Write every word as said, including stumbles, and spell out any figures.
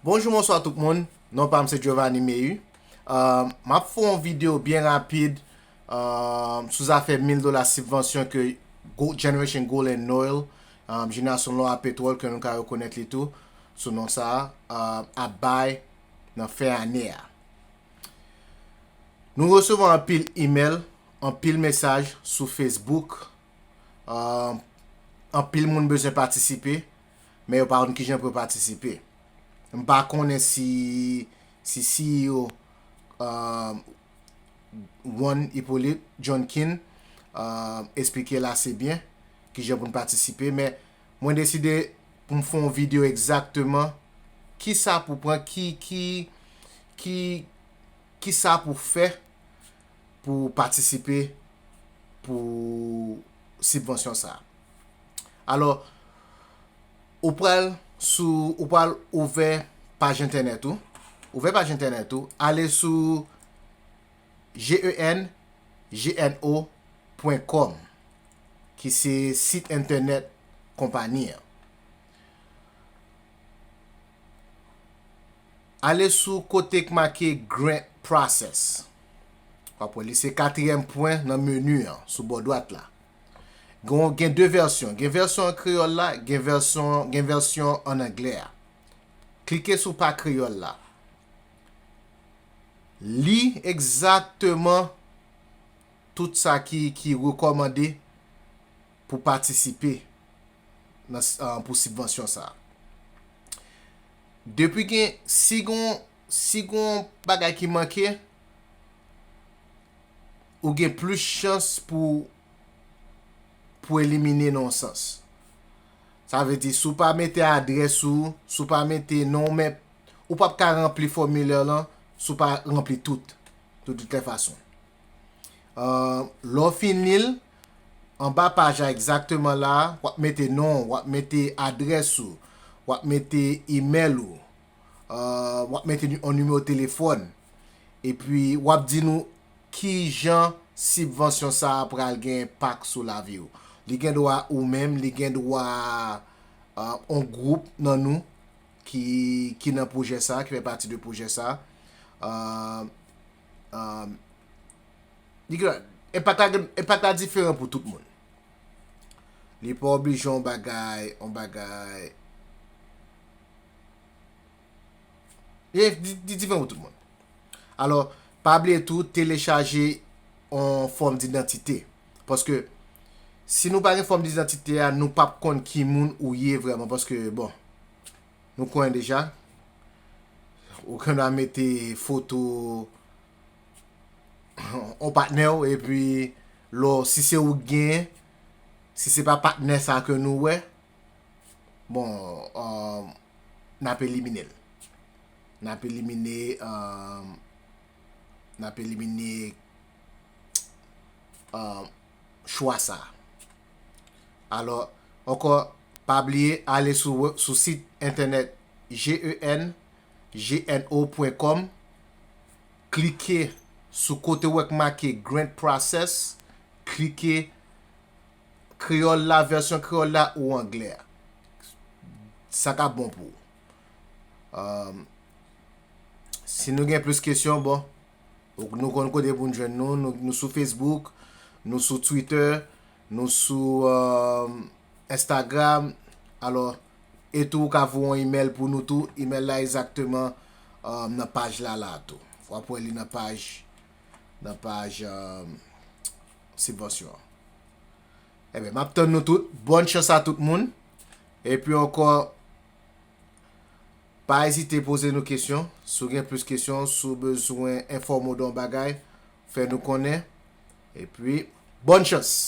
Bonjou, bonswa tout moun. Non pa m se Giovanni Mehu. Uh, m ap fè yon videyo byen rapid uh, sou zafè mil dola sibvansyon ke Gold Generation Gold and Oil, um, Jenerasyon Lò a Petwòl ke nou ka rekonèt li tou sou non sa a, uh, ap bay nan fen ane a. Nou resevwa anpil imèl, anpil mesaj sou Facebook. Uh, anpil moun bezwen patisipe, men yo pa konn kijan pou yo patisipe. M pa konnen si, si C E O uh, One Hippolyte John Kin uh, eksplike l ase byen kijan pou n patisipe, men mwen deside pou m fè yon videyo egzakteman kisa pou pran, ki, ki, ki, kisa pou fè pou patisipe pou sibvansyon sa a. Alò, ou pral sou, ou pral ouvè paj entènèt ou, ouvè paj entènèt ou, ale sou G E N G N O pwen kòm, ki se sit entènèt konpayi an. Ale sou kote k make Grant Process. W ap wè li se katriyèm pwen nan meni an, sou bò dwat la. Gen, gen de vèsyon. Gen vèsyon an kreyòl la, gen vèsyon, gen vèsyon an anglè a. Klike sou pa kreyòl la. Li egzakteman tout sa ki, ki rekòmande pou patisipe nan, uh, pou sibvansyon sa a. Depi gen, si gon, si gon bagay ki manke, ou gen plis chans pou, pou elimine nan yon sans. Sa vle di, si w pa mete adrès ou, si w pa mete non, men ou p ap ka ranpli fòmilè lan si w pa ranpli tout, de toutes les façons. Uh, lè w fin li l, anba paj la egzakteman la, w ap mete non, w ap mete adrès ou, w ap mete imèl ou, uh, w ap mete yon nimewo telefòn, epi w ap di nou kijan sibvansyon sa a pral gen enpak sou lavi w. Li gen dwa ou menm, li gen dwa uh, on gwoup nan nou ki, ki nan pwojè sa, ki fè pati de pwojè sa. Uh, uh, li gen, enpak la, enpak la diferan pou tout moun. Li pa oblije yon bagay, yon bagay. Li, li, li diferan pou tout moun. Alò, pa bliye tou telechaje yon fòm didantite. Paske si nou pa gen fòm didantite a, nou p ap konn ki moun ou ye vrèman. Paske, bon, nou konnen deja. Ou konn a mete foto yon patnè w, epi lò, si se ou k genyen, si se pa patnè sa ke nou wè, bon, um, n ap elimine l. N ap elimine, um, n ap elimine, um, chwa sa. Alò, ankò, pa bliye ale sou, sou sit entènèt G E N G N O pwen kòm, klike sou kote w wè k make Grant Process, klike kreyòl la, vèsyon kreyòl la ou anglè a. Sa k ap bon pou ou. Um, si nou gen plis kesyon, bon, nou konn kote pou n jwenn nou, nou, nou sou Facebook, nou sou Twitter, nou sou um, Instagram. Alò, e tou ou ka voye yon imèl pou nou tou. Imèl la egzakteman um, nan paj la la tou. W ap wè li nan paj, nan paj um, sibvansyon an. Ebyen, m ap tann nou tout. Bòn chans a tout moun. Epi ankò, pa ezite poze nou kesyon. Si w gen plis kesyon, si w bezwen enfòme w de yon bagay, fè nou konnen. Epi, bòn chans!